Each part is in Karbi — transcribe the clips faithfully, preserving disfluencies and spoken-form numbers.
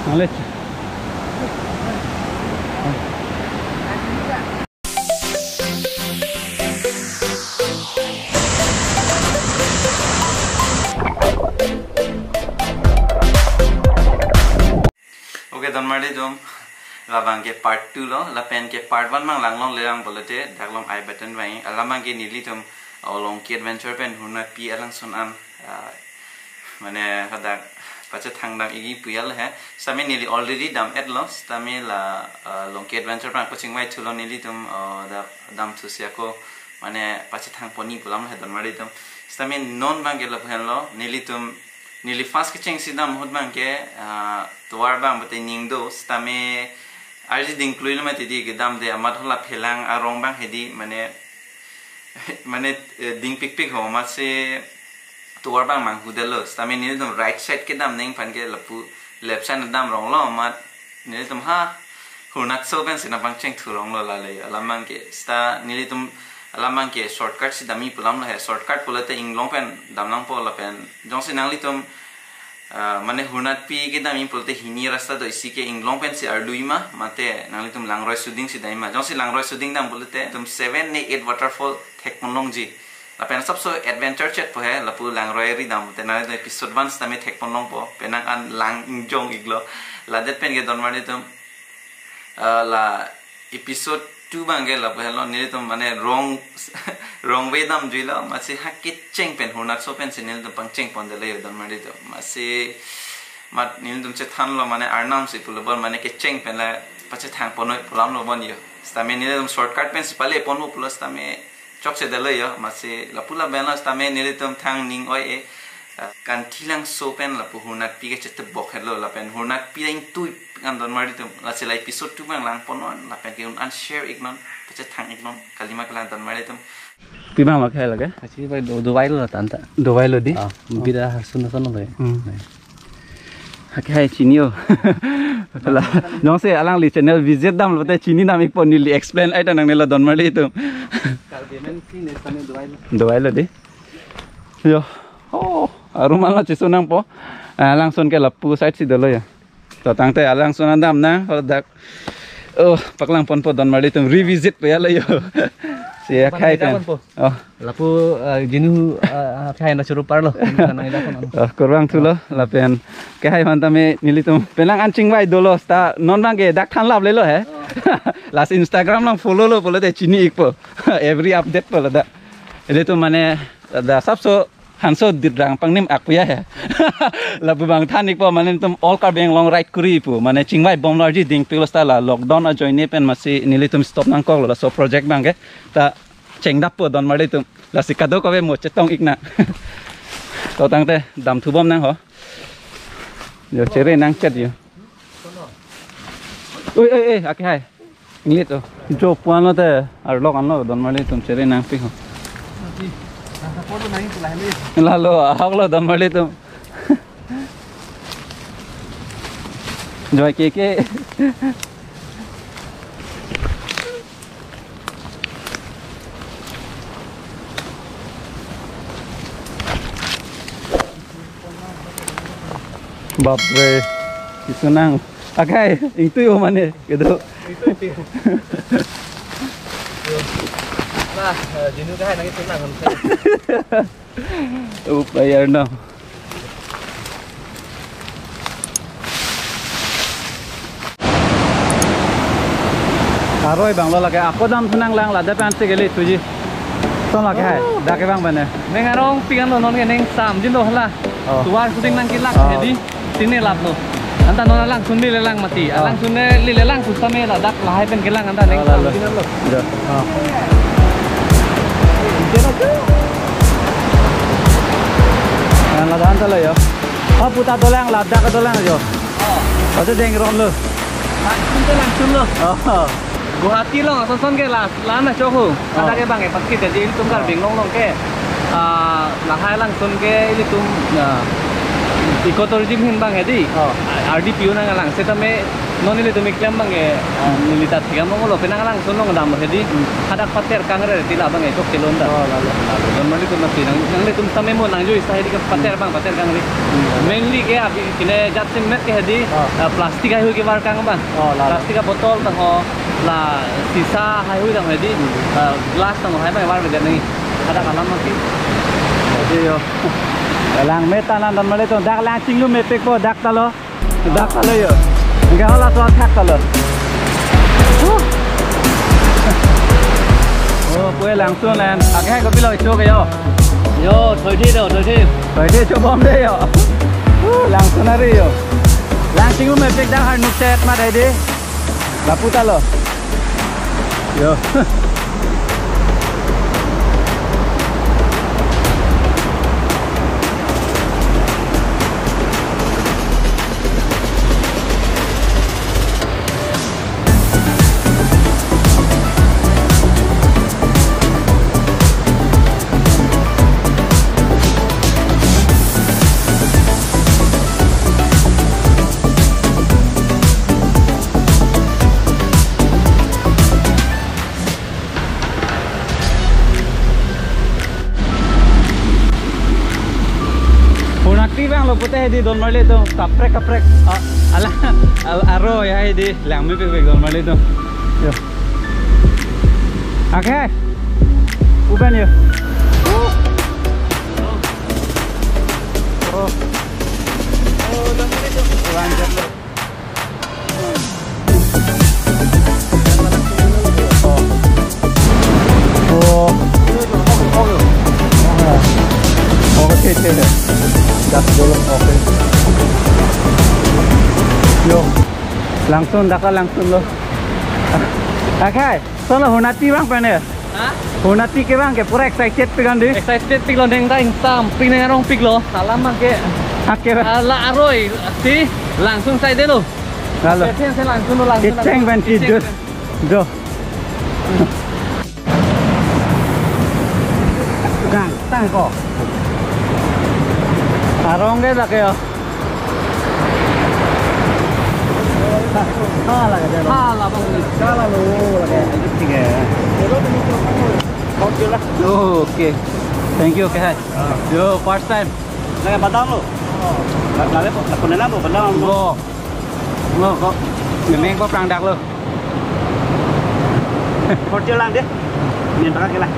Nangli. Okay, donmarli atum, labang ke part two lo, lapen ke part one abang langlongle lang pulote, dak along I button vang, alam abang ke nelitum, oh, Longki Adventure pen Hurnapi alangsun an, ah, mane hadak pachethang dam ikji pu ya lo he. Sitame neli already dam-et lo, sitame la, ah, Longki Adventure pen ako chingvai thulo nelitum, oh, da-, damthu si ako, mane pachethang ponji pu alam lo he donmarli atum. Sitame non abang ke lapu henlo, nelitum, neli first kechengsi dam ahut abang ke, ah, tovar abang bate ning do, sitame arje ding klui lo mati di kedamde amat hala phelang arong abang hedi mane, mane, eh, ding pikpik ho amatsi tovar abang manghudetlo. Sitame nelitum right side kedam nangji aphan ke lapu left side dam ronglo amat nelitum ha Hurnatso pensi nangpangcheng thu ronglo lale alam abang ke. Sita nelitum alam abang ke shortcut si damji pu alam lo he. Shortcut pulote inglong pen dam nangpo lapen jongsi nanglitum, ah, mane Hurnatpi kedamji pulote hini rasta do isi ke inglong pensi arlui ma, mate nanglitum Langroi Suding si damji ma. Jongsi Langroi Suding dam pulote tum seven ne eight waterfall thekpon longji. Lapen asapso adventure chet po he, lapu Langroi ri dam te nanglitum episode one sitame thekpon longpo, penang an lang ingjong iklo. Ladet pen ke donmarli atum, ah, la episode two abang ke lapu henlo nelitum mane wrong, wrong way damjuilo, amatsi ha kecheng pen Hurnatso pensi nelitum pangcheng pondetlo yo donmarli atum. Amatsi mat nelitum chethanlo mane arnam si pulo bon mane kecheng pen la pachethang ponnoi pu alam lo bon yo. Sitame nelitum shortcut pensi pale ponpo pulo sitame chokchedetlo yo, amatsi lapu lapen lo sitame nelitum thang ning oi-e, ah, Kanthilangso pen lapu Hurnatpi ke chetebok hetlo lapen Hurnatpi la ingtui kan donmarli atum, lasi la episode two abang lang ponnon lapen ke un an share iknon, pachethang iknon, kalima kelang donmarli atum. Pi abang lo ke lake? Achi bai do, dovai lo tan ta. Dovai lo di? Ah, bida harsun na sono bai. Hmm. Nai. Akhai chini yo. La, jongsi alangli channel visit dam lote chini nam ikpo neli explain ai ta nangnelo donmarli atum. Karbi men si ne sitame dovai lo. Dovai lo di. Yo. Oh, arum ala chisu nangpo. Ah, alangsun ke lapu side si dolo ya. To tangte alangsun an dam nang, hadak. Oh, paklang ponpo donmarli atum revisit po ya lo yo. Si akhai Pan pen. Pan po. Oh. Lapu, ah, jinu, ah, akhai na churu parlo. Jinu na ida pon. Oh, kurvangthulo, lapen. Akhai aphan tame nelitum. Penang an chingvai dolo sita non abang ke dak thanlap lelo he. Oh. Lasi Instagram along follow lo pulote chini ikpo. Every update po ladak. Ilitum mane da asapso hanso didrang pangnim ak pu ya he. Lapu abang than ikpo mane nelitum all Karbi Anglong ride kuri pu. Mane chingvai bomlo arje ding piklo sita la lockdown ajoine pen amatsi nelitum stop nangkoklo laso project abang ke. Ta chengdappo donmarli atum. Lasi kadokave mo chetong iknang. To tangte damthu bom nang ho. Yo chere nangchet yo. Oi, oi, oi, akhai. Inglit oh. Jo pu-an lote arlok anlo donmarli atum chere nangpi ho. Lalo ahok lo donmarli atum. Joi ke ke. Bapre. Isunang. Akhai, ingtui o mane, gitu. Nah, eh, jinu kahai nang isunang kan. Up, bayar no. Aroi abang lo lake, ako damthu nanglang ladak pen si kali tuji. Ton lake hai, oh, dak ke bang bane. Neng arong pik an lo non ke neng samjin lo hala. Oh. Tovar shooting nangkelak, oh, jadi sini lap lo. Anta non alangsun le lang mati. Oh. Alangsun le le lang susame ladak lahai pen kelang anta neng, oh, lalo, samjin lo. Jo. Oh. Yang ladak anta lo yo. Oh, puta dolang, ladak dolang jo. Oh. Ate deng ron lo. Langsun ke langsun lo. Oh. Guwahati along ason son ke la, la na chok ho. Oh. Ada ke bang e patkit jadi ilitum Karbi Anglong along ke, ah, lahai alangsun ke ilitum, ah, ecotourism ahin bang hedi. Oh. R D P O nanglang setame Non nelitum keklem abang ke, ah, neli ta thik among lo, penang Langsun along dam hedi. Hmm. Hadak Pater kangre ti labang ke chokche lon ta. Oh, lalo, lalo. Don marlitum mati nang, nanglitum tame mo nangjuisa hedi ke Pater abang, Pater kangre. Hmm. Mainly ke abi kene jat semet ke hedi, Oh. ah, plastic haihui kevar kang abang. Oh, lalo. Plastic abotol tang ho, la sisa haihui tang hedi, Hmm. ah, glass tang ho hai abang varve det nangji. Hadak alam mati. Ade yo. Langme ta nang don marlitum, dak lang chinglu mepikpo, dak ta lo. Dak ta lo yo. Enke halaso athak ta lo. Huh. Oh, puve Langsun en. Akhai kopilo icho ke yo. Yo, thoithe do, thoithe. Thoithe chobom de yo. Huh, Langsun ari yo. Lang chinglu mepik dak Harnuk set mat hedi. Lapu ta lo. Yo. Hornati abang lo pute hedi don marlitum, kaprek kaprek. Ah, ala, al-, aro ya hedi, langme pik pik don marlitum. Yo. Akhai. Uban yo. Oh. Uban jalo. Oh. Oh. Okay, okay. Gas dulu, okay. Yo. Langsun, dak Langsun lo. Akhai, sono Hornati abang pen ya? Ha? Hornati kevang ke pura excited pik an di. Excited pik lo, neng ta ingtam, pik neng arong pik lo. Alam abang ke. Ake ba. Ala aroi, ti Langsun side lo. Lalo. Kecheng si Langsun lo, Langsun. Kecheng pen si Kecheng jo. Pen. Jo. Kang, tang ko. Arong ke dak yo. Hala ke dia. Hala abang. Hala lo lagi. Thik hai. Oh, okay. Thank you, okay. Yo, first time. Lagi badam lo. Lagi, lagi, lagi, badam lo. Lo. Lo kok. Memang kok prang dak lo. Hotel lang deh. Main pakai lah.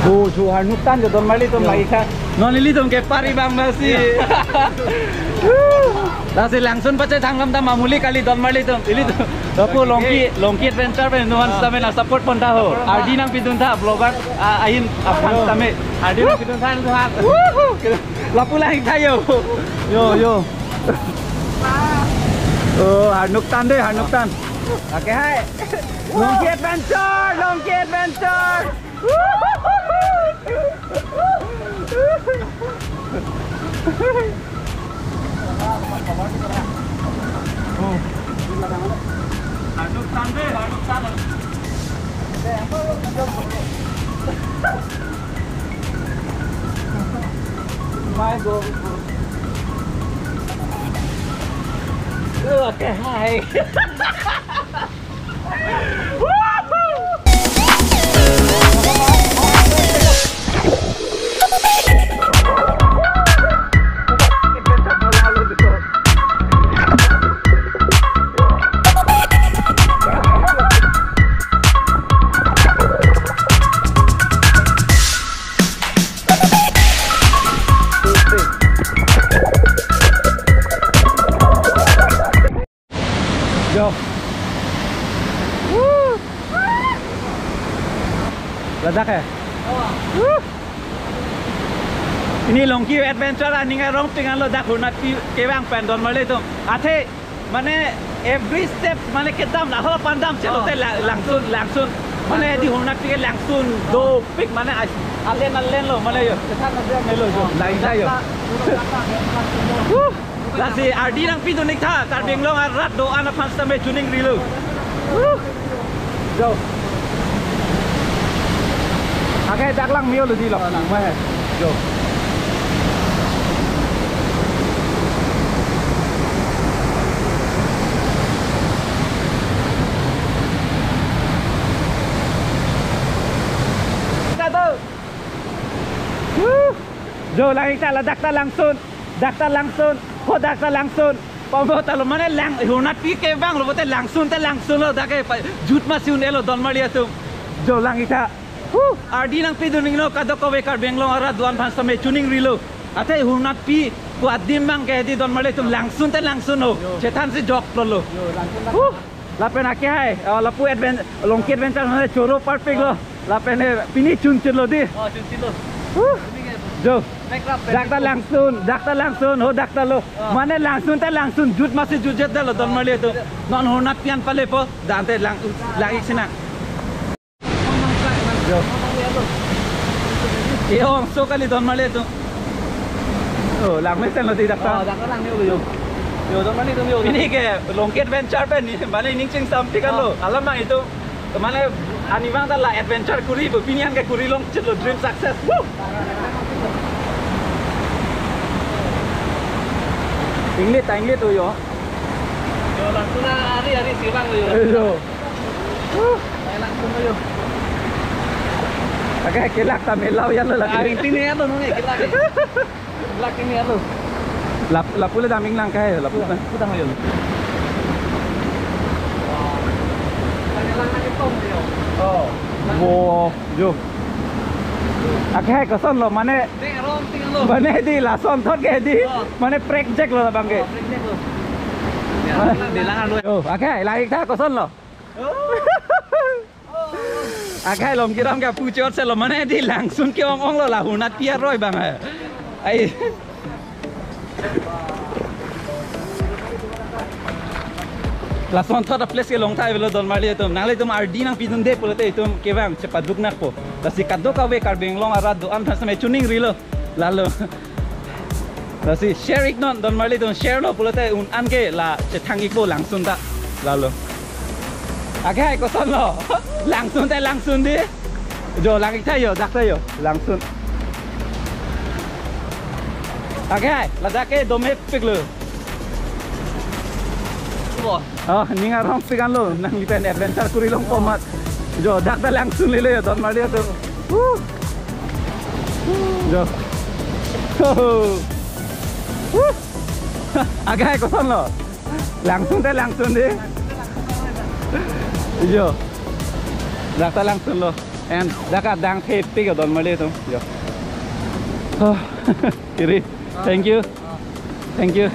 Oh, jo Harnuk tan jo don marlitum lagi kan. Non ilitum ke pari bang masih. Lasi Langsun pachethang lam ta mamuli kali don marlitum. Ilitum. Lapu Longki, Longki Adventure pen nuan stamina support pon ta ho. Ardi nangpidun ta vlogger, ah, ahin aphan tame. Ardi nangpidun ta nuan. Woohoo! Lapu lahai tha yo. Yo, yo. Oh, Harnuk tan deh, Harnuk tan. Okay, hai. Longki Adventure, Longki Adventure. Okay, hai. Jo. Woo. Ladak ya? Woo. Pini Longki Adventure aning arong pingan lo dak Hornati kevang pen don marlitum. Athe mane every step mane kedam la ho pandam chelo te la-, Langsun, Langsun. Mane di Hornati ke Langsun dopik mane as-, Alen alen lo mane jo. Chethan alen lo jo. Lain ta jo. Huh. Lasi ardi nangpidun-ik tha, Karbi Anglong arat do-an aphan sitame chuning rilo. Huh. Jo. Ake dak lang mio lo di lo. Oh, lang. Mane. Jo. Satu. Huh. Jo, lang-ik ta, ladak ta langsun. Dak ta langsun. Ho, dak ta langsun. Pambo ta lo mane lang, hurnatpi kevang lo, bote langsun te langsun lo, dak ke pa, jut masi un-e lo, don marli atum. Jo, lang-ik ta. Huh, ardi nangpidun-iknon kadokave Karbi Anglong arat do-an aphan sitame chuning rilo. Athe hurnatpi pu adim abang ke hedi don marli atum langsun te langsun lo. Jo. Chethan si jok lo lo. Jo, langsun ta. Huh. Lapen ake hai, oh, lapu advent, Longki Adventure mane choro parpik lo. Lapen eh, pini chunchun lo di. Oh, chunchun lo. Huh. Pini ke Jo. Background dak ta langsun, dak ta langsun, ho dak ta lo. Oh. Mane langsun ta langsun, jut masi jutjet lo, don marli atum. Non hurnatpi an palepo, dante lang, lang-ik sinang. Jo. Iyo, so kali don marli atum. Oh, lang mesen lo di dak ta. Oh, dak ta lang ni lo jo. Jo, don marli atum jo. Pini ke Longki Adventure pen ni, mane ning chingsampik lo. Oh. Alam mang itum. Mane, arnivang ta la adventure kuri pu, pini an ke kuri longchit lo, dream success. Woo! Inglit ta, inglit lo jo. Jo, langsun ta ari ari si vang lo jo. Eh, jo. Woo! Langsun lo jo. Ake kelak ta melau ya lo lagi. Ah, inti ni ya lo nung kelak. Lak ini alo. Lap, lapu le daming lang kai, lapu. Pulang, pulang yun. Oh. Wow, jo. Ake hai koson lo, mane. Ting arong, ting alo. Mane di lason thot ke di. Oh. Mane prekjek lo labang ke. Oh, prekjek lo. Ya, di lang alo. Oh, ake hai, lang-ik ta koson lo. Oh. Ake hai Longki Ram ke pu chot se lo mane di langsun ke-ong-ong lo la hurnatpi aroi abang hai. Ai. Lason thot a-place kelong thai avelo don marli atum. Nanglitum ardi nangpidunde pulote itum kevang chepaduk nakpo. Lasi kadokave Karbi Anglong arat do-an aphan sitame chuning rilo. Lalo. Lasi share-iknon don marli atum, share lo pulote un-an ke la chethang-ikpo langsun ta. Lalo. Ake hai koson lo. Langsun te langsun di. Jo lang-ik ta jo, dak ta jo. Langsun. Ake hai, ladak ke domepik lo. Bo. Oh, ning arongpik an lo, nangli pen adventure kuri longpo amat. Jo, dak ta langsun lele jo, don marli atum. Huh. Jo. Huh. Ake hai koson lo. Langsun te langsun di. Jo. Dak ta langsun lo. And dak ta dangthepik jo don marli atum. Jo. Huh. Kiri. Thank you. Thank you.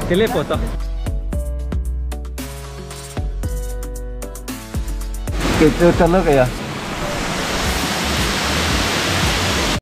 Kelepo to. Kecho taluk ya.